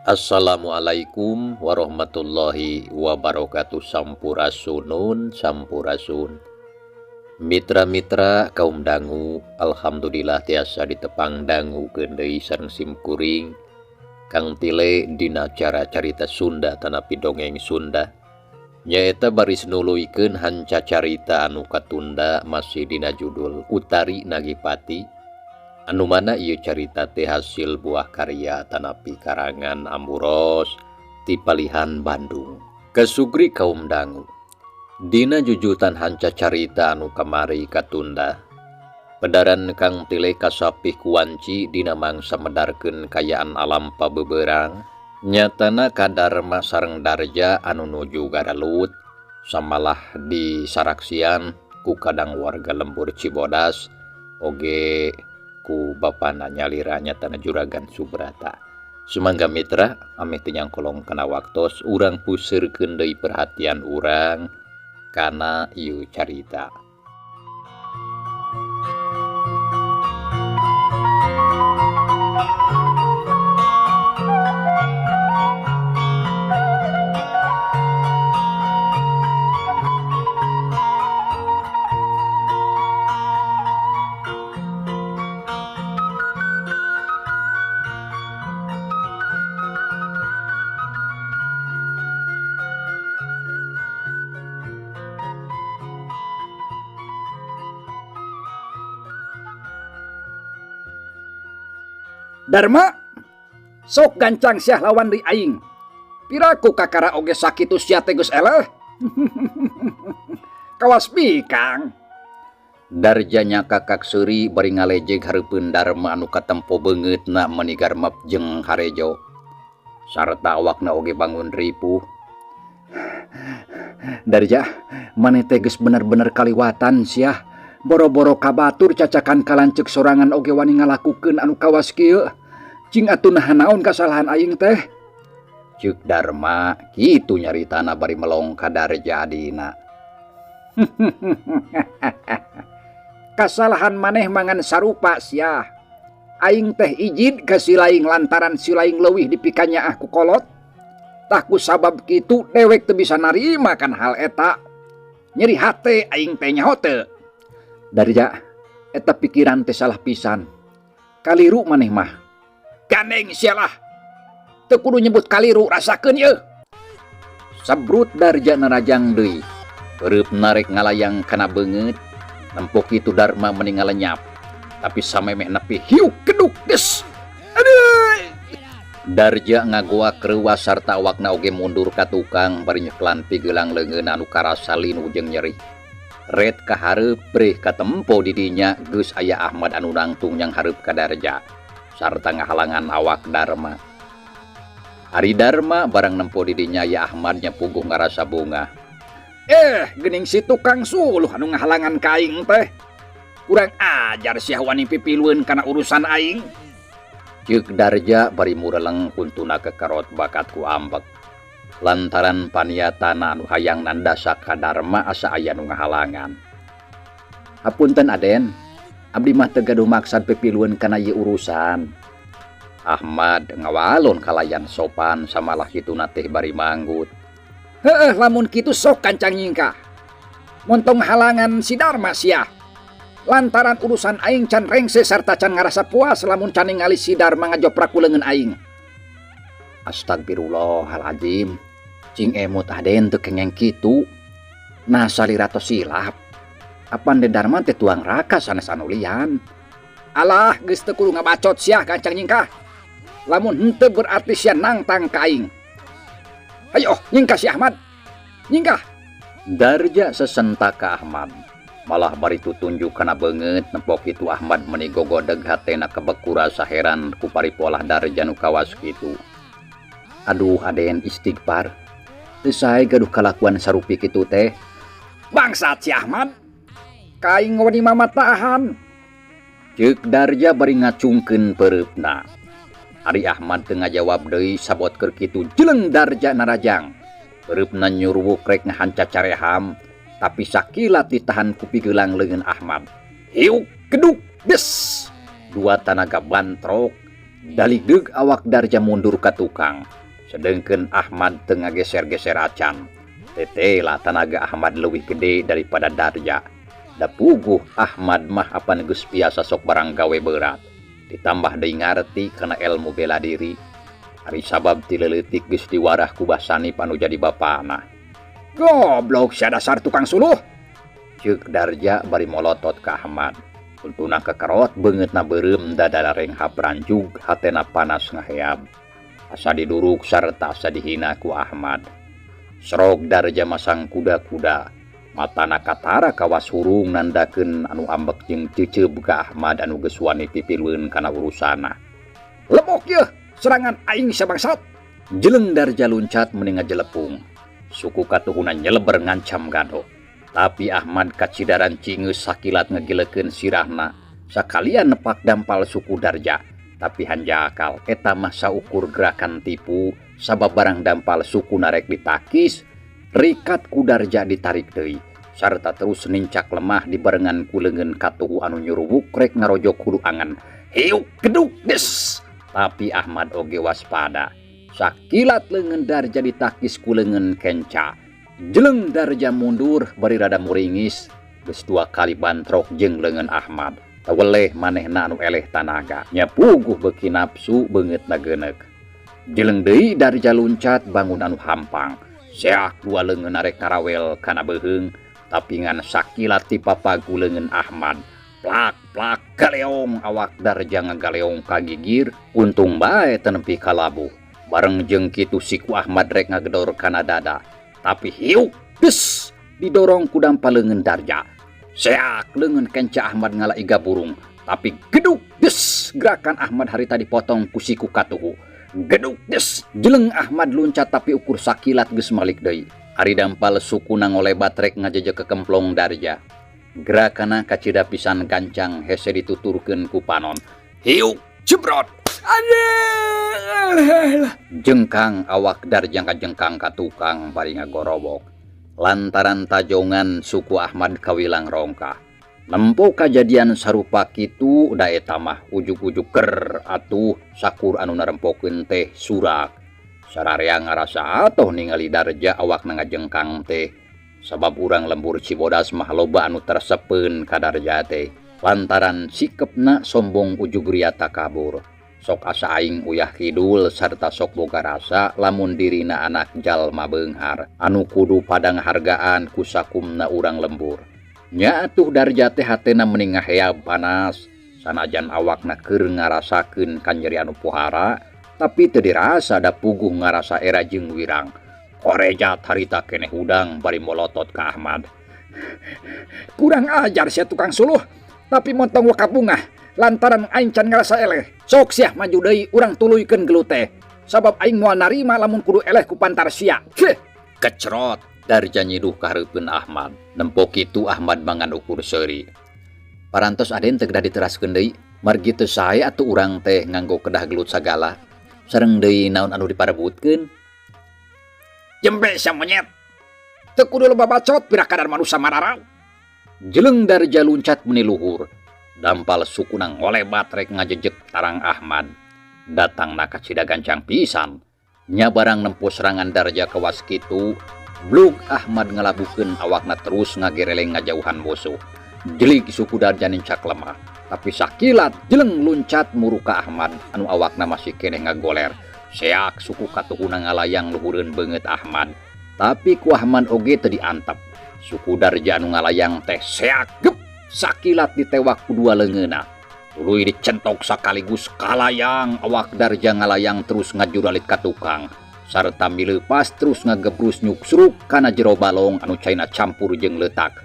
Assalamualaikum warahmatullahi wabarakatuh. Sampurasunun sampurasun Mitra-mitra kaum dangu, alhamdulillah tiasa ditepang dangu deui sareng simkuring Kang Tile dina cara carita Sunda tanapi dongeng Sunda, nyaeta baris nuluykeun hanca carita anu katunda masih dina judul Utari Nagipati, anu mana ieu carita teh hasil buah karya tanapi karangan Amburos ti palihan Bandung. Kesugri kaum dangu, dina jujutan hanca carita anu kamari katunda, pedaran Kang Tile kasapih kuanci dina mangsa medarkeun kayaan alam pabeberang, nyatana Kadarma sareng Darja anu nuju garalut samalah disaraksian ku kadang warga lembur Cibodas oge ku bapana nyalira, nyatana Juragan Subrata. Sumangga mitra, ameh teu nyangkolong kana waktos, urang puseurkeun deui perhatian urang kana ieu carita. Darma, sok gancang sia lawan di aing. Piraku kakara oge sakitu sia teh geus eleh. Kawas bikang. Darjanya kakak seuri bari ngalejeg hareupeun Darma anu katempo beungeutna meuni garmep jeung harejo. Sarta awakna oge bangun ripuh. Darja, maneh teh geus bener-bener kaliwatan sia. Boro-boro kabatur cacakan kalanceuk sorangan oge wani ngalakukeun anu kawas kieu. Cing atuh naha naon kasalahan aing teh? Ceuk Darma kitu nyaritana bari melong ka Darja adina. Kasalahan maneh mangan sarupa sia. Aing teh ijid ka si laing lantaran si laing leuwih dipikanyaah ku kolot. Tah ku sabab kitu dewek teu bisa narima kan hal eta. Nyeri hate aing teh nyaho teu. Darja, eta pikiran teh salah pisan. Kaliru maneh mah. Gandeng sialah. Teu kudu nyebut kaliru, rasakeun yeuh. Sabrut Darja narajang deui. Eureupna narek ngalayang kana beungeut. Nempok kitu Darma meni ngalenyap. Tapi samemeh nepi hiuk keduk des. Aduh. Darja ngagoak reuas sarta awakna oge mundur ka tukang bari nyeklan pigelang leungeun anu karasa linu jeung nyeri. Red kahareup breh katempo di dinya geus aya Ahmad anu nangtung yang hareup ka Darja sarta ngahalangan awak Darma. Ari Darma barang nempo di dinya ya Ahmad nya puguh ngarasa bunga. Geuning si tukang suluh anu ngahalangan ka aing teh. Kurang ajar sia wani pipilueun kana urusan aing. Ceuk Darja bari mureleng huntuna kekerot bakat ku ambek. Lantaran paniatana anu hayang nandasak ka Darma asa aya nu ngahalangan. Hapunten Aden, abdi mah teu gaduh maksad pipilueun kana ieu urusan. Ahmad ngawalon kalayan sopan samalah kituna teh bari manggut. Heeh, lamun kitu sok kancang nyingkah. Montong halangan si Darma sia. Lantaran urusan aing can rengse sarta can ngarasa puas lamun can ningali si Darma ngajoprak ku leungeun aing. Astagfirullahaladzim. Cing emut Aden teu kengeng kitu. Nah salira tos silap. Apan de Darma teh tuang raka sanes anu lian. Alah, geus teu kudu ngabacot sia kancang nyingkah. Lamun henteu berarti sia nangtang ka aing. Ayo, nyingkah si Ahmad. Nyingkah. Darja sesentak ka Ahmad. Malah bari tutunjuk kana beungeut nempok kitu Ahmad meuni gogodeg hatena kebeku rasa heran ku paripolah Darja nu kawas kitu. Aduh Aden, istighfar. Teu sae gaduh kalakuan sarupi kitu teh. Bangsat si Ahmad. Kaing wani mamatahan. Ceuk Darja bari ngacungkeun peureupna. Ari Ahmad teu ngajawab deui sabot keur kitu jeleng Darja narajang. Peureupna nyuruwuk rek ngahanca careham, tapi sakilat ditahan ku pigelang leungeun Ahmad. Hiuk keduk des. Dua tanaga bantrok, daligdeug awak Darja mundur ka tukang. Sedengkeun Ahmad teu ngageser-geser acan. Tetela tanaga Ahmad leuwih gede daripada Darja. Da puguh Ahmad mah apan geus biasa sok barang gawe berat. Ditambah deui ngarti kana ilmu bela diri. Ari sabab ti leutik geus diwarah ku Bah Sanip anu jadi bapana. Goblok sia dasar tukang suluh. Ceuk Darja bari molotot ka Ahmad. Untuna kekerot beungeutna beureum dadana renghap ranjug hatena panas ngaheab. Asa diduruk sarta asa dihina ku Ahmad. Serog Darja masang kuda-kuda. Matana katara kawas hurung nandakeun anu ambek jeung ceuceub ka Ahmad anu geus wani pipilueun kana urusana. Lemok yeuh serangan aing sia bangsat. Jeleng Darja luncat meni ngajelepung. Suku katuhuna nyeleber ngancam gado. Tapi Ahmad kacidaran cingeus sakilat ngegilekeun sirahna. Sakalian nepak dampal suku Darja. Tapi hanjakal eta mah saukur gerakan tipu sabab barang dampal suku narek ditakis rikat ku Darja ditarik deui sarta terus nincak lemah dibarengan ku leungeun katuhu anu nyuruwuk rek ngarojok hulu angan. Hiuk geduk des. Tapi Ahmad oge waspada. Sakilat leungeun Darja ditakis ku leungeun kenca. Jeleng Darja mundur bari rada muringis geus dua kali bantrok jeung leungeun Ahmad. Taweleh manehna anu eleh tanaga. Nya puguh beuki nafsu beungeutna geuneuk. Jeleng deui Darja luncat bangun anu hampang. Seak dua leungeun arek karawel kana beuheung tapi ngan sakilat dipapagu leungeun Ahmad. Plak plak galeong awak Darja ngagaleong ka gigir, untung bae teu nepi ka labuh. Bareng jeung kitu siku Ahmad rek ngagedor kana dada. Tapi hiuk des didorong ku dampal leungeun Darja. Seak leungeun kenca Ahmad ngala iga burung, tapi geduk des gerakan Ahmad harita dipotong ku siku katuhu. Geduk des jeleng Ahmad luncat tapi ukur sakilat geus malik deui. Ari dampal sukuna ngolebat rek ngajejek ke kemplong Darja. Gerakana kacida pisan gancang hese dituturkeun ku panon. Hiuk jebrot. Jengkang awak Darja ngajengkang ka tukang bari ngagorowok. Lantaran tajongan suku Ahmad kawilang rongkah. Nempo kajadian sarupa kitu da eta mah ujug-ujug ker atuh sakur anu narempokeun teh surak. Sararea ngarasa atoh ningali Darja awakna ngajengkang teh. Sabab urang lembur Cibodas mah loba anu tersepeun ka Darja teh. Lantaran sikepna sombong ujug ria takabur. Sok asa aing uyah kidul sarta sok boga rasa lamun dirina anak jalma beunghar anu kudu pada ngahargaan ku sakumna urang lembur. Nya atuh Darja teh hatena meni ngaheab panas sanajan awakna keur ngarasakeun kanyeri anu pohara tapi teu dirasa da puguh ngarasa era jeung wirang. Korejat harita keneh hudang bari molotot ka Ahmad. Kurang ajar sia tukang suluh tapi montong wakabungah. Lantaran aing can ngarasa eleh. Sok sia maju deui urang tuluykeun gelut teh. Sabab aing moal narima lamun kudu eleh ku pantar sia. Heh. Kecerot Darja nyiduh ka hareupeun Ahmad. Nempo kitu Ahmad mangan ukur seuri. Parantos aden teh kedah diteraskeun deui. Margi teu sae atuh urang teh nganggo kedah gelut sagala. Sareng deui naon anu diparebutkeun? Jembe sia monyet. Teu kudu loba bacot pira kadar manusa mararau. Jeleng Darja luncat meni luhur. Dampal sukuna ngolebat rek ngajejek tarang Ahmad. Datangna kacida gancang pisan. Nya barang nempo serangan Darja kawas kitu, blug Ahmad ngalabukeun awakna terus ngagereleng ngajauhan musuh. Jelig suku Darja nincak lemah, tapi sakilat jeleng luncat muruka Ahmad anu awakna masih keneh ngagoler. Seak suku katuhuna ngalayang luhureun beungeut Ahmad, tapi ku Ahmad oge teu diantep. Suku Darja anu ngalayang teh seak gep sakilat ditewak ku dua leungeunna. Tuluy dicentok sakaligus kalayang awak Darja ngalayang terus ngajuralit ka tukang. Sarta mileupas terus ngagebrus nyuksruk kana jero balong anu caina campur jeung leutak.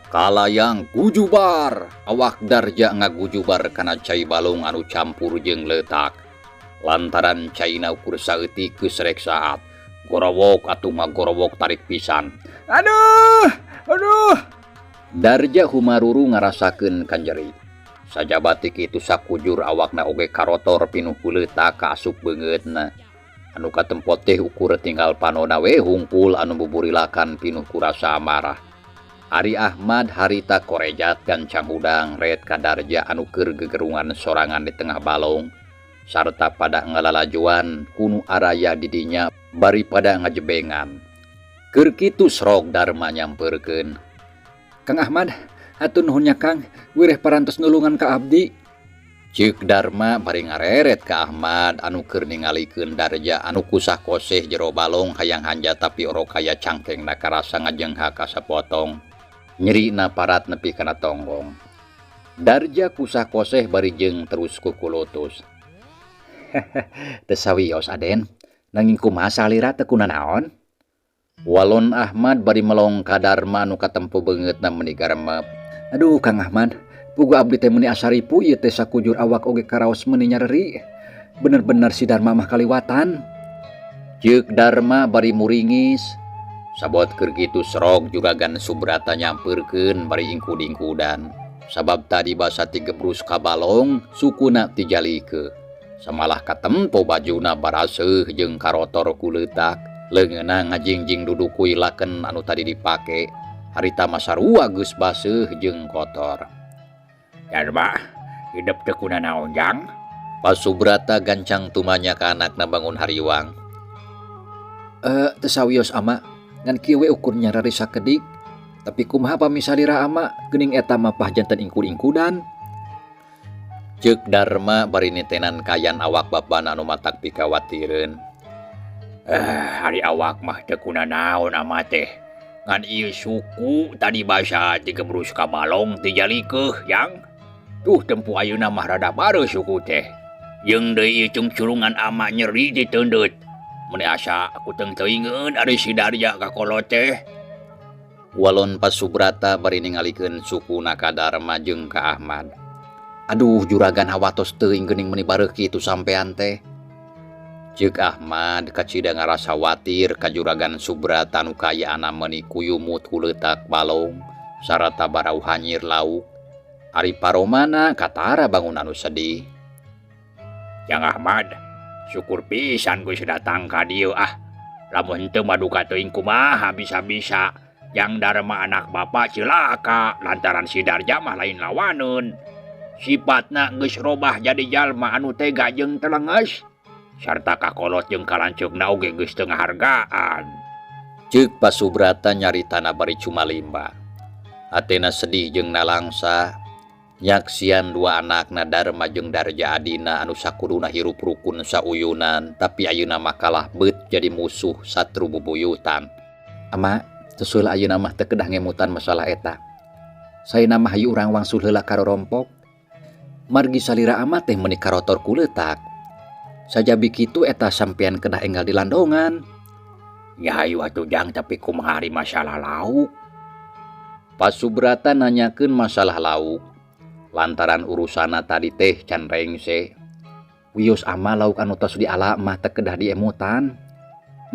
Kalayang gujubar awak Darja ngagujubar kana cai balong anu campur jeung leutak. Lantaran caina ukur saeutik geus rek saat. Gorowok atuh ngagorowok tarik pisan. Aduh, aduh. Darja humaruru ngarasakeun kanjeri. Sajabati kitu sakujur awakna oge karotor pinuh ku leutak kaasup beungeutna. Anu katempot teh ukur tinggal panona we hungkul anu buburilakan pinuh ku rasa amarah. Ari Ahmad harita korejat gancang hudang ret ka Darja anu keur gegerungan sorangan di tengah balong. Sarta pada ngalalajuan ku nu araya di dinya bari pada ngajebengan. Keur kitu srog Darma nyamperkeun. Kang Ahmad, hatur nuhun nya Kang, wireh parantos nulungan ka abdi. Ceuk Darma bari ngareret ka Ahmad anu keur ningalikeun Darja anu kusah koseh jero balong hayang hanja tapi orok aya cangkengna karasa ngajengha ka sapotong. Nyerina parat nepi kana tonggong. Darja kusah koseh bari jeung terus kukulutus. Teu sawios Aden, nanging kumaha salira teu kunanaon? Walon Ahmad bari melong ka Darma anu katempo beungeutna meuni garemep. Aduh Kang Ahmad, puguh abdi teh meuni asa ripu ieu teh sakujur awak oge karaos meuni nyareri. Bener-bener si Darma mah kaliwatan. Ceuk Darma bari muringis. Sabot keur kitu srog juragan Subrata nyampeurkeun bari ingkud-ingkudan. Sabab tadi basa tigebrus ka balong sukuna tijalikeuh. Samalah katempo bajuna baraseuh jeung karotor ku leutak. Leungeunna ngajingjing dudukui laken anu tadi dipake. Harita mah sarua geus baseuh jeung kotor. Darma, hidup teu kunanaon jang? Pak Subrata gancang tumanya ka anakna bangun hariwang. Teu sawios ama, ngan kieu we ukur nyarari sakedik. Tapi kumaha pami salira ama, geuning eta mah pah janten ingkud-ingkudan. Ceuk Darma bari nitenan kayan awak bapana anu matak pikawatireun. Ari awak mah teu kunanaon ama teh. Ngan ieu suku tadi basa tigebrus ka balong tijalikeuh jang. Tuh tempo ayeuna mah rada bareuh suku teh. Jeung deui ieu cungcurungan ama nyeri diteundeut. Mun asa aku teung-teuingeun ari si Darja ka kolot teh. Walon Pak Subrata bari ningalikeun sukuna ka Darma jeung ka Ahmad. Aduh juragan hawatos teuing geuning meuni bareuh kitu sampean teh. Ceuk Ahmad kacida ngarasa watir ka juragan Subrata nu kayaana meuni kuyumut kuleutak balong sarata barau hanyir lauk. Ari paromana katara bangun anu sedih. Jang Ahmad, syukur pisan geus datang ka dieu ah. Lamun henteu mah duka teuing kumaha bisa-bisa. Jang Darma anak bapak cilaka lantaran si Darja mah lain lawaneun. Sifatna geus robah jadi jalma anu tega jeung telenges. Sarta kakolot jeung kalanceukna oge geus teu ngahargaan. Ceuk Pak Subrata nyaritana bari cumalimba. Hatena sedih jeung nalangsa. Nyaksian dua anakna Darma jeung Darja adina anu sakuduna hirup rukun sauyunan, tapi ayeuna mah kalah beut jadi musuh satru bubuyutan. Ama, tos heula ayeuna mah teu kedah ngemutan masalah eta. Saena mah hayu urang wangsul heula ka rorompok. Margi salira ama teh meuni karotor ku leutak. Sajabi kitu eta sampean kedah enggal di landongan. Ya hayu atuh jang, tapi kumaha ari masalah lauk? Pak Subrata nanyakeun masalah lauk. Lantaran urusana tadi teh can rengse. Wios ama lauk anu tos diala mah teu kedah diemutan.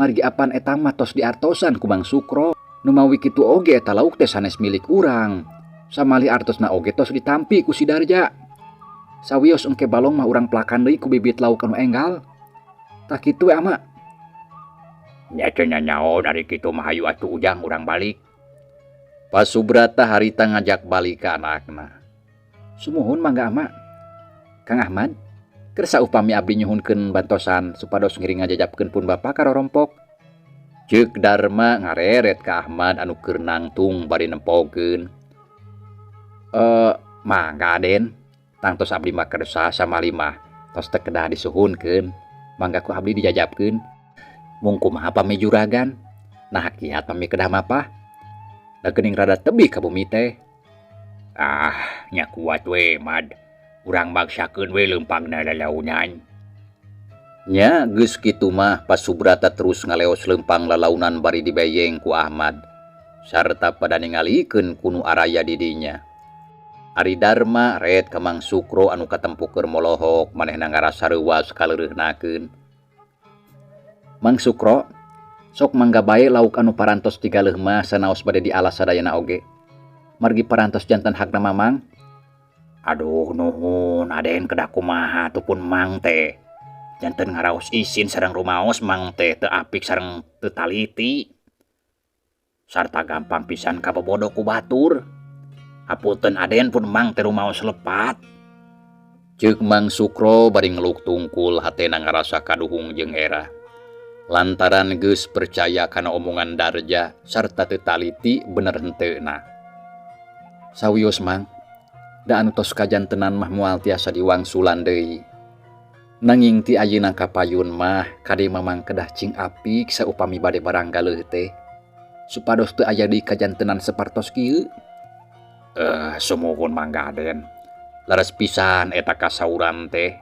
Margi apan eta mah tos diartosan ku Bang Sukro. Nu mawi kitu oge eta lauk teh sanes milik urang. Samali artosna oge tos ditampi ku si Darja. Sawios engke balong mah urang pelakan deui ku bibit lauk anu enggal. Tah kitu we ama. Nya teh nyanyaon ari kitu mah hayu atuh ujang urang balik. Pak Subrata harita ngajak balik ka anakna. Sumuhun mangga ama. Kang Ahmad, kersa upami abdi nyuhunkeun bantosan supados ngiring ngajajapkeun pun bapa ka rorompok. Ceuk Darma ngareret ka Ahmad anu keur nangtung bari nempokeun. Mangga Aden, tangtos abdi mah kersa samali mah tos teu kedah disuhunkeun. Mangga ku abdi dijajapkeun. Mung kumaha pami juragan? Nah kiat pami kedah mapah. Da geuning rada tebih ka bumi teh. Ah, nya kuat we, Mad. Urang maksakeun we leumpangna lalaunan. Nya geus kitu mah Pak Subrata terus ngaleos leumpang lalaunan bari dibeyeng ku Ahmad. Sarta pada ningalikeun ku nu araya di dinya. Ari Darma ret ka Mang Sukro anu katempo keur molohok manehna ngarasa reuwas kaleureunahkeun. Mang Sukro, sok mangga bae lauk anu parantos digaleuh mah sanaos bade dialas sadayana oge. Margi parantos jantan hakna Mamang. Aduh nuhun Aden kedah kumaha atuh pun Mang teh. Janten ngaraos isin sareng rumaos Mang teh teu apik sareng teu taliti. Sarta gampang pisan kabobodo ku batur. Hapunten Aden pun Mang teh rumaos lepat. Ceuk Mang Sukro bari ngeluk tungkul hatena ngarasa kaduhung jeung era. Lantaran geus percaya kana omongan Darja sarta teu taliti bener henteuna. Sawios Mang, da anu tos kajantenan mah moal tiasa diwangsulan deui. Nanging ti ayeuna ka payun mah kade Mamang kedah cing apik saupami bade barang galeuh teh. Supados teu aya deui kajantenan sapertos kieu. Sumuhun Mang Gaden. Leres pisan eta kasauran teh.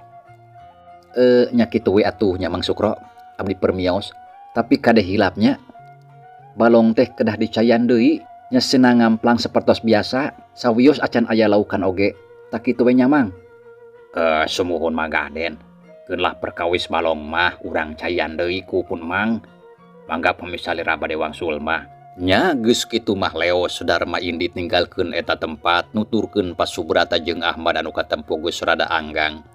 Nya kitu we atuh nya Mang Sukro, abdi permios, tapi kade hilapnya. Balong teh kedah dicayan deui, nya senang ngamplang sapertos biasa, sawios acan aya laukan oge. Tak kitu we nya Mang. Sumuhun Mang Gaden. Keun lah perkawis balong mah urang cayan deui ku pun Mang. Mangga pamisalira bade wangsul mah. Nya geus kitu mah leos Darma indit ninggalkeun eta tempat nuturkeun Pasubrata jeung Ahmad anu katempo geus rada anggang.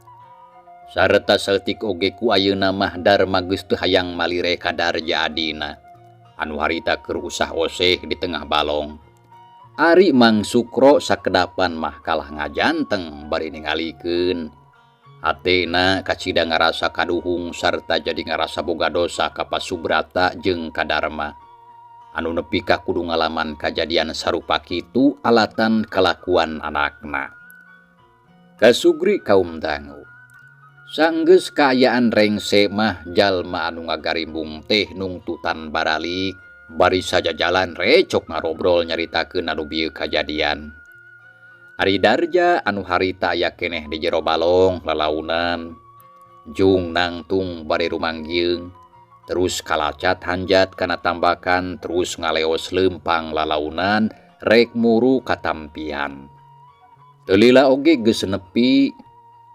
Sarta saeutik oge ku ayeuna mah Darma geus teu hayang malire ka Darja adina. Anu harita keur usah oseh di tengah balong. Ari Mang Sukro sakedapan mah kalah ngajanteng bari ningalikeun. Hatena kacida ngarasa kaduhung sarta jadi ngarasa boga dosa ka Pasubrata jeung ka Darma. Anu nepi ka kudu ngalaman kajadian sarupa kitu alatan kalakuan anakna. Kasugri kaum dangu. Sanggeus kaayaan rengse mah jalma anu ngagarimbung teh nungtutan baralik bari sajajalan recok ngarobrol nyaritakeun anu bieu kajadian. Ari Darja anu harita aya keneh di jero balong lalaunan jung nangtung bari rumanggieung terus kalacat hanjat kana tambakan terus ngaleos leumpang lalaunan rek muru katampian. Teu lila oge geus nepi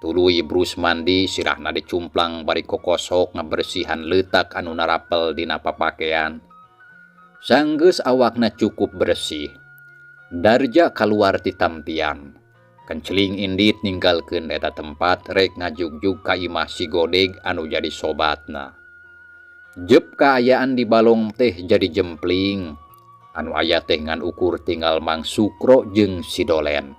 tuluy brus mandi sirahna dicumplang bari kokosok ngabersihan leutak anu narapel dina papakean. Sanggeus awakna cukup bersih. Darja kaluar ti tampian. Kenceling indit ninggalkeun eta tempat rek ngajugjug ka imah si Godeg anu jadi sobatna. Jep kaayaan di balong teh jadi jempling. Anu aya teh ngan ukur tinggal Mang Sukro jeung si Dolen.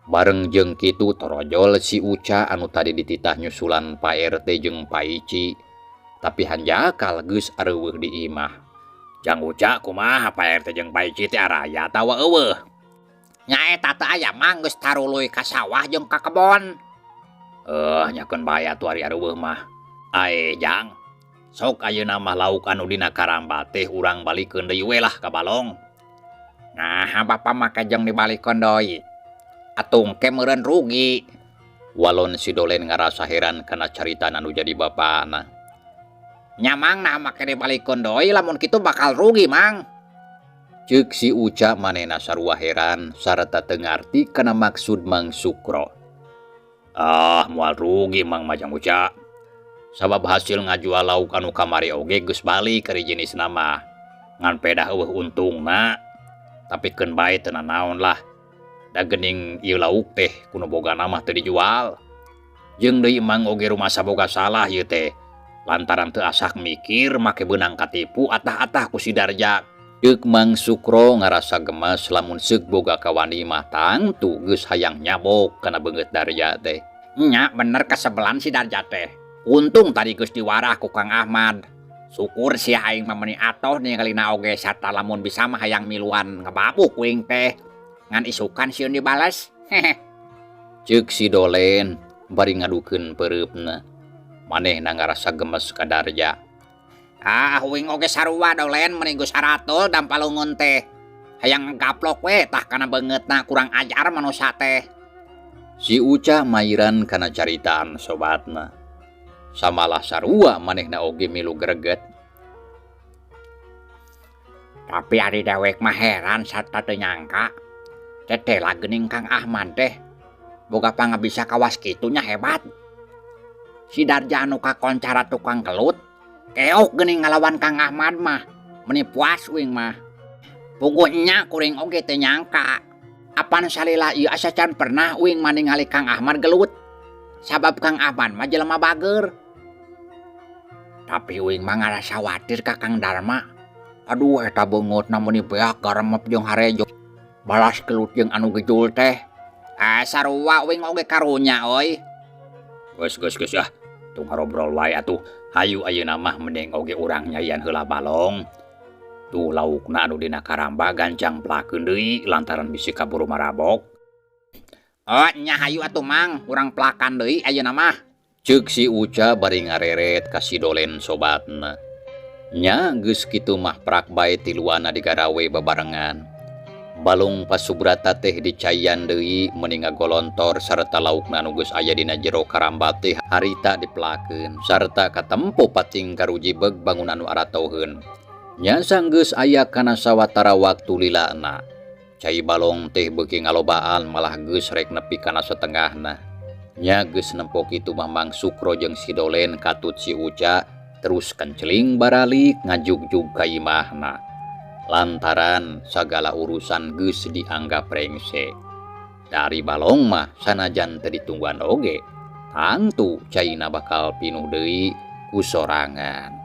Bareng jeung kitu torojol si Uca anu tadi dititah nyusulan Pak RT jeung Pak Ici. Tapi hanjakal geus areuweuh di imah. Jang Uca kumaha Pak RT jeung Pak Ici teh araya atawa eueuh? Nya eta teh aya mah geus taruluy ka sawah jeung ka kebon. Nyakeun bae atuh ari areuweuh mah. Ae Jang, sok ayeuna mah lauk anu dina karamba teh urang balikeun deui we lah ka balong. Nah, bapa mah kejeng dibalikeun deui. Atung ke meureun rugi. Walon si Dolen ngarasa heran kana caritaan anu jadi bapana. Nya Mang nah make dibalikeun deui lamun kitu bakal rugi Mang. Ceuk si Uca manehna sarua heran sarta teu ngarti kana maksud Mang Sukro. Ah, moal rugi Mang mah Jang Uca. Sabab hasil ngajual lauk anu kamari oge geus balik ari jenisna mah. Ngan pedah eueuh untungna. Tapi keun bae teu nanaon lah. Da geuning ieu lauk teh kuno bogana mah teu dijual. Jeung deui Mang oge rumasa boga salah ieu teh. Lantaran teu asak mikir make beunang katipu atah-atah ku si Darja. Ceuk Mang Sukro ngarasa gemas lamun seuk boga kawani mah tangtu geus hayang nyabok kana beungeut Darja teh. Nya bener kasebelan si Darja teh. Untung tadi geus diwarah ku Kang Ahmad. Syukur sia aing mah meuni atoh ningalina oge sarta lamun bisa mah hayang miluan ngebabuk kuing teh. Ngan isukan sieun dibales. Hehe. Ceuk si Dolen bari ngadukeun peureupna. Manehna ngarasa gemes ka Darja. Ah, uing oge sarua Dolen meni geus haratul dampalungun teh. Hayang gaplok we tah kana beungeutna kurang ajar manusa teh. Si Uca mairan kana caritaan sobatna. Samalah sarua manehna oge milu greget. Tapi ari dewek mah heran sarta teu nyangka. Tetela geuning Kang Ahmad teh. Boga pangabisa kawas kitu nya hebat. Si Darja anu kakoncara tukang kelut, keok geuning ngalawan Kang Ahmad mah. Meni puas uing mah. Puguhnya kuring oge teu nyangka. Apan salila ieu asa can pernah uing mah ningali Kang Ahmad gelut. Sabab Kang Ahmad mah jelema bager. Tapi uing mah ngarasa watir ka Kang Darma. Aduh eta beungeutna meuni beak garemep jeung harejo. Balas gelut jeung anu gejul teh. Ah sarua uing oge karunya euy. Geus geus geus ah, tong ngarobrol wae atuh. Hayu ayeuna mah mending oge urang nyaian heula balong. Tuh laukna anu dina karamba gancang pelakeun deui lantaran bisi kaburu marabok. Oh nya hayu atuh Mang, urang pelakan deui ayeuna mah. Ceuk si Uca bari ngareret ka si Dolen sobatna. Nya geus kitu mah prak bae tiluana digarawe babarengan. Balong Pasubrata teh dicaian deui meuni ngagolontor sarta laukna anu geus aya dina jero karamba teh harita dipelakeun sarta katempo pating karujibeg bangun anu aratoheun. Nya sanggeus aya kana sawatara waktu lilana. Cai balong teh beuki ngalobaan malah geus rek nepi kana setengahna. Nya geus nempo kitu mah Mang Sukro jeung si Dolen katut si Uca terus kenceling baralik ngajugjug ka imahna. Lantaran sagala urusan geus dianggap rengse. Dari balong mah sanajan teu ditungguan oge, tangtu caina bakal pinuh deui ku sorangan.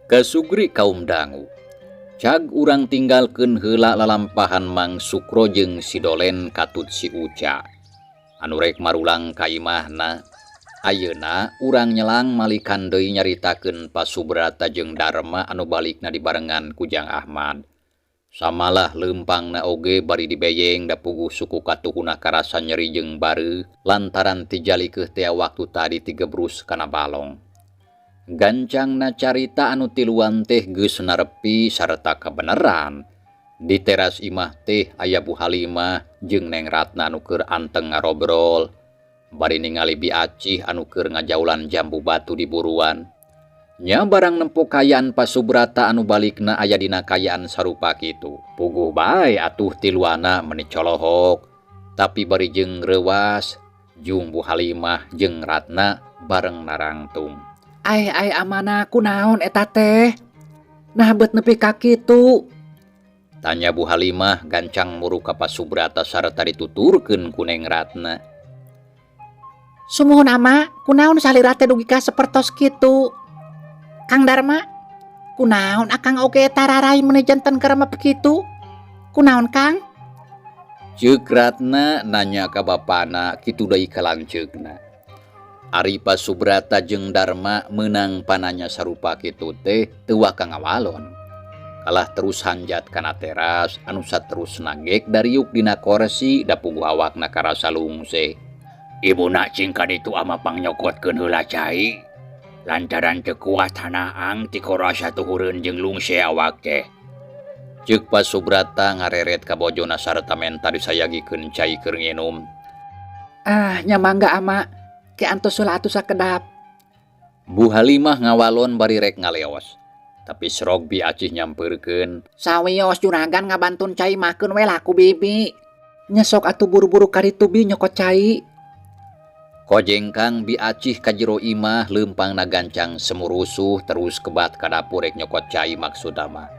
Kasugri kaum dangu. Cag urang tinggalkeun heula lalampahan Mang Sukro jeung si Dolen katut si Uca. Anu rek marulang ka imahna. Ayeuna urang nyelang malikan deui nyaritakeun Pasubrata jeung Darma anu balikna dibarengan ku Jang Ahmad. Samalah leumpangna oge bari dibeyeng da puguh suku katuhuna karasa nyeri jeung bareuh lantaran tijalikeuh tea waktu tadi tigebrus kana balong. Gancangna carita anu tiluan teh geus narepi sarta kabeneran. Di teras imah teh aya Bu Halimah jeung Neng Ratna anu keur anteng ngarobrol. Bari ningali Bi Acih anu keur ngajaulan jambu batu di buruan. Nya barang nempo kayaan Pasubrata anu balikna aya dina kayaan sarupa kitu. Puguh bae atuh tiluana meni colohok. Tapi bari jeung reuwas, jung Bu Halimah jeung Ratna bareng narangtung. Ai ai amana kunaon eta teh? Nah bet nepi ka kitu. Tanya Bu Halimah gancang muru ka Pasubrata sarta dituturkeun ku Neng Ratna. Sumuhun ama, kunaon salira teh dugi ka sapertos kitu? Kang Darma, kunaon akang oge tararai meuni janten karema kitu? Kunaon Kang? Ceuk Ratna nanya ka bapana kitu deui kalanceukna. Ari Pasubrata jeung Darma meunang pananya sarupa kitu teh teu waka ngawalon. Kalah terus hanjat kana teras anu saterusna gek dariuk dina korsi da puguh awakna karasa lungse. Ibuna cing ka ditu ama pangnyokotkeun heula cai. Lantaran teu kuat hanaang ti korasa tuhureun jeung lungse awak teh. Ceuk Pasubrata ngareret ka bojona sarta menta disayagikeun cai keur nginum. Ah, nya mangga ama. Ke antos heula atuh sakedap. Bu Halimah ngawalon bari rek ngaleos. Tapi serog Bi Acih nyampeurkeun. Sawios juragan ngabantun cai makeun we lah ku bibi. Nyesok atuh buru-buru ka ditu bi nyokot cai. Kojengkang Bi Acih ka jero imah leumpangna gancang semurusuh terus kebat ka dapur rek nyokot cai maksudna mah.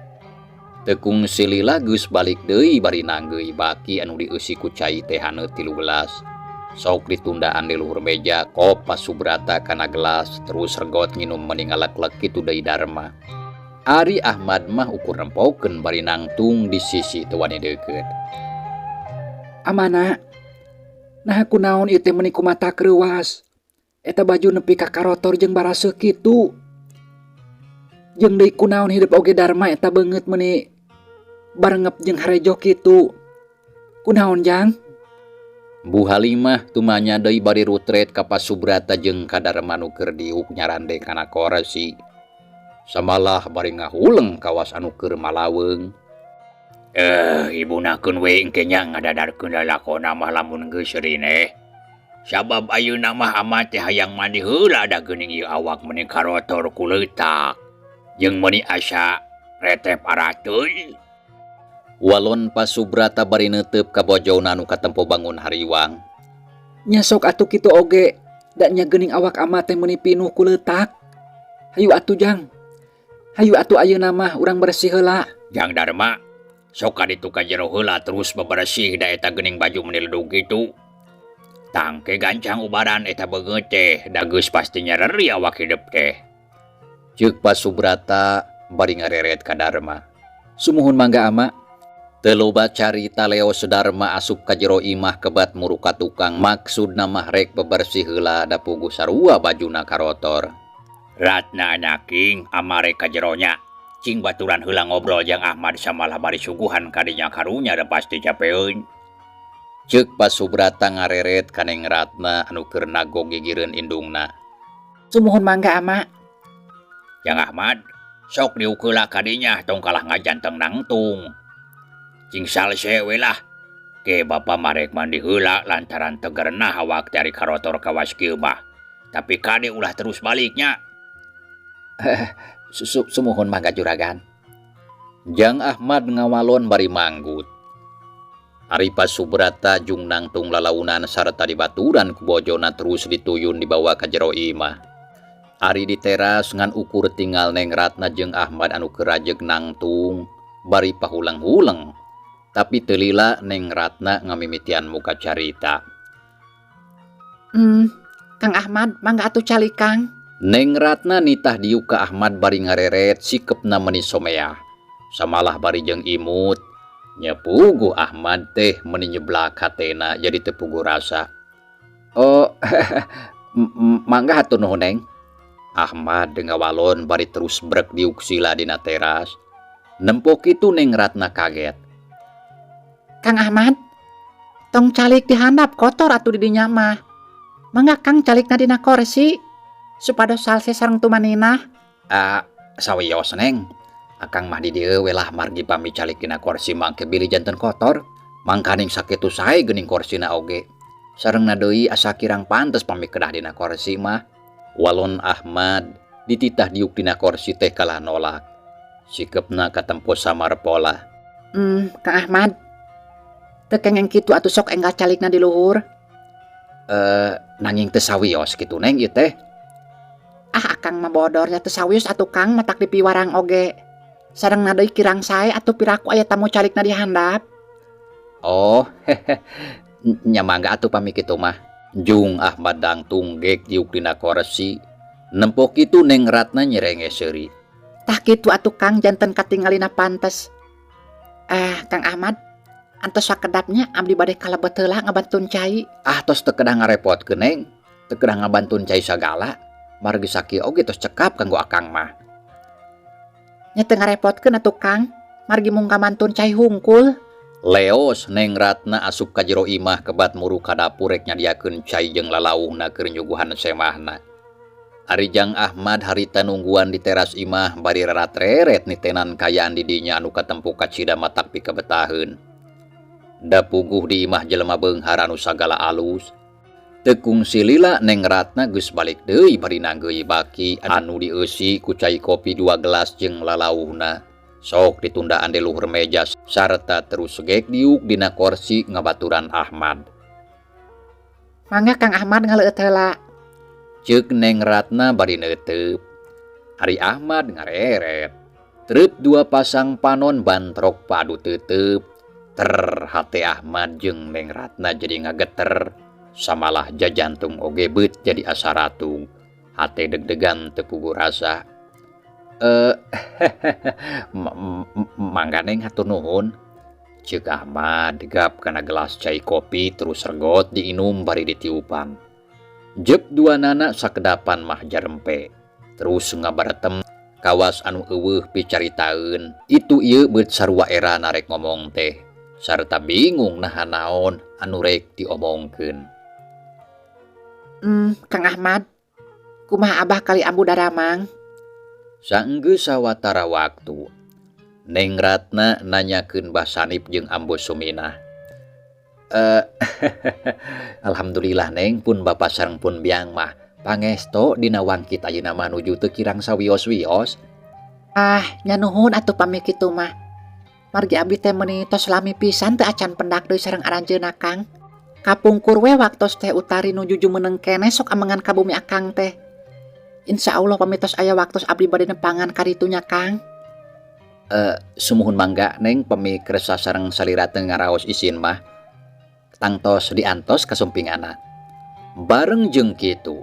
Teu kungsi lila geus balik deui bari nanggeui baki anu dieusi ku cai teh haneut 13. Sok ditundaan di luhur meja, kop Pasubrata kana gelas, terus regot nginum meni ngalek-lek kitu deui Darma. Ari Ahmad mah ukur nempokeun bari nangtung di sisi teu wani deukeut. Amana, nah kunaon ieu teh meuni kumata kreuwas. Eta baju nepi ka karotor jeung baraseuh kitu. Jeung deui kunaon hidup oge Darma eta beungeut meuni barengep jeung harejo kitu. Kunaon Jang? Bu Halimah tumanya deui bari rutret ka Pasubrata jeung ka Darma nu keur diuk nyarande kana korsi. Samalah bari ngahuleng kawas anu keur malaweung. Ibuna keun we engke nya ngadadarkeun lalakona mah lamun geus rineh. Sabab ayeuna mah ama teh hayang mandi heula da geuning ieu awak meuni karotor ku leutak. Jeung meuni asa retep arateuy. Walon Pa Subrata bari neuteup ka bojona anu katempo bangun hariwang. Nya sok atuh kitu oge, da nya geuning awak ama teh meuni pinuh ku leutak. Hayu atuh, Jang. Hayu atuh ayeuna mah urang bersih heula. Jang Darma, sok ka ditu ka jero heula terus bebersih, da eta geuning baju meuni ledug kitu. Tah engke gancang ubaran eta beungeut teh, da geus pasti nyereri awak hidep teh. Ceuk Pa Subrata bari ngareret ka Darma. Sumuhun, mangga, Ama. Teu loba carita, leos Darma asup ka jero imah kebat muru ka tukang, maksudna mah rek bebersih heula da puguh sarua bajuna karotor. Ratna anaking, ama rek ka jero nya. Cing baturan heula ngobrol jeung Ahmad samalah bari suguhan kadinya, karunya da pasti capeun. Ceuk Pa Subrata ngareret ka Neng Ratna anu keur nagog gigireun indungna. Sumuhun, mangga, Ama. Jang Ahmad, sok diuk heula kadinya, tong kalah ngajanteng nangtung. Cing salse we lah. Ke bapa mah rek mandi heula lantaran teu gerenah awak teh ari karotor kawas kieu mah. Tapi kade ulah terus baliknya. Sumuhun, mangga, Juragan. Jang Ahmad ngawalon bari manggut. Ari Pa Subrata jung nangtung lalaunan sarta dibaturan ku bojona terus dituyun dibawa ka jero imah. Ari di teras ngan ukur tinggal Neng Ratna jeung Ahmad anu keur rajeg nangtung bari pahuleng-huleng. Tapi teu lila Neng Ratna ngamimitian muka carita. Kang Ahmad, mangga atuh calik, Kang. Neng Ratna nitah diuk ka Ahmad bari ngareret, sikepna meuni someah. Samalah bari jeung imut. Nya puguh Ahmad teh meuni nyeblak hatena jadi teu puguh rasa. Oh, mangga, hatur nuhun, Neng. Ahmad ngawalon bari terus brek diuk sila dina teras. Nempo kitu Neng Ratna kaget. Kang Ahmad, tong calik di handap, kotor atuh di dinya mah. Mangga Kang calikna dina korsi supados salse sareng tumaninah. Ah, sawios, Neng. Akang mah di dieu we lah, margi pami calik dina korsi mangke bilih janten kotor. Mangkaning sakitu sae geuning korsina oge. Sarengna deui asa kirang pantes pami kedah dina korsi mah. Walon Ahmad dititah diuk dina korsi teh kalah nolak. Sikepna katempo samar pola. Kang Ahmad. Teu kengeng kitu atuh, sok enggal calikna di luhur. Eh, nanging teu sawios kitu, Neng, ieu teh. Ah, Akang mah bodornya, teu sawios atuh Kang, matak dipiwarang oge. Sarengna deui kirang sae atuh, piraku aya tamu calikna di handap. Oh, nya mangga atuh pami kitu mah. Jung Ahmad dangtung gek diuk dina korsi. Nempo kitu Neng Ratna nyerenge seuri. Tah kitu atuh Kang, janten katingalina pantes. Ah, Kang Ahmad, antos sakedapnya, abdi bade kalebet heula ngabantun cai. Ah, tos teu kedah ngarepotkeun, Neng. Teu kedah ngabantun cai sagala. Margi sakieu oge tos cekap kanggo akang mah. Nya teu ngarepotkeun atuh Kang, margi mung ngamantun cai hungkul. Leos Neng Ratna asup ka jero imah kebat muru ka dapur rek nyadiakeun cai jeung lalauhna keur nyuguhan semahna. Ari Jang Ahmad harita nungguan di teras imah bari rarat-reret nitenan kaayaan di dinya anu katempo kacida matak pikabetaheun. Da puguh di imah jelema beunghar anu sagala alus. Teu kungsi lila Neng Ratna geus balik deui bari nanggeui baki anu dieusi ku cai kopi dua gelas jeung lalauhna. Sok ditundaan di luhur meja sarta terus gek diuk dina korsi ngabaturan Ahmad. Mangga Kang Ahmad ngaleueut heula. Ceuk Neng Ratna bari neuteup. Ari Ahmad ngareret. Treup dua pasang panon bantrok padu teuteup. Ter hate Ahmad jeung Neng Ratna jadi ngageter. Samalah jajantung oge beut jadi asa ratung. Hate deg-degan teu puguh rasa. Eh, mangga, Neng, hatur nuhun. Ceuk Ahmad gap kana gelas cai kopi terus regot diinum bari ditiupan. Jep dua nana sakedapan mah jarempe. Terus ngabaretem kawas anu euweuh picaritaeun. Itu ieu beut sarua era narek ngomong teh. Sarta bingung naha naon anu rek diomongkeun. Kang Ahmad, kumaha Abah kali Ambu daramang? Saenggeus sawatara waktu, Neng Ratna nanyakeun Bah Sanip jeung Ambu Suminah. Eh, alhamdulillah. Alhamdulillah Neng, pun bapak sareng pun biang mah pangesto dina wangkit ayeuna mah nuju teu kirang sawios-wios. Ah, nya nuhun atuh pami kitu mah. Margi abdi teh meuni tos lami pisan teu acan pendak deui sareng aranjeunna, Kang. Kapungkur we waktos teh Utari nuju jumeneng keneh sok amengan ka bumi Akang teh. Insya Allah pami tos aya waktos abdi bade nepangan ka ditu nya, Kang. Sumuhun mangga Neng, pami kersa sareng salira teu ngaraos isin mah tangtos diantos kasumpingana. Bareng jeung kitu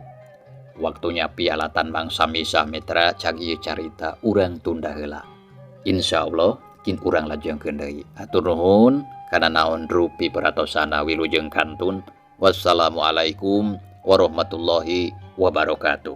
waktunya pialatan mangsa misah mitra, cag ieu carita urang tunda heula. Insyaallah kin urang lajengkeun deui. Hatur nuhun kana naon rupi peratosana, wilujeng kantun. Wassalamualaikum warahmatullahi wabarakatuh.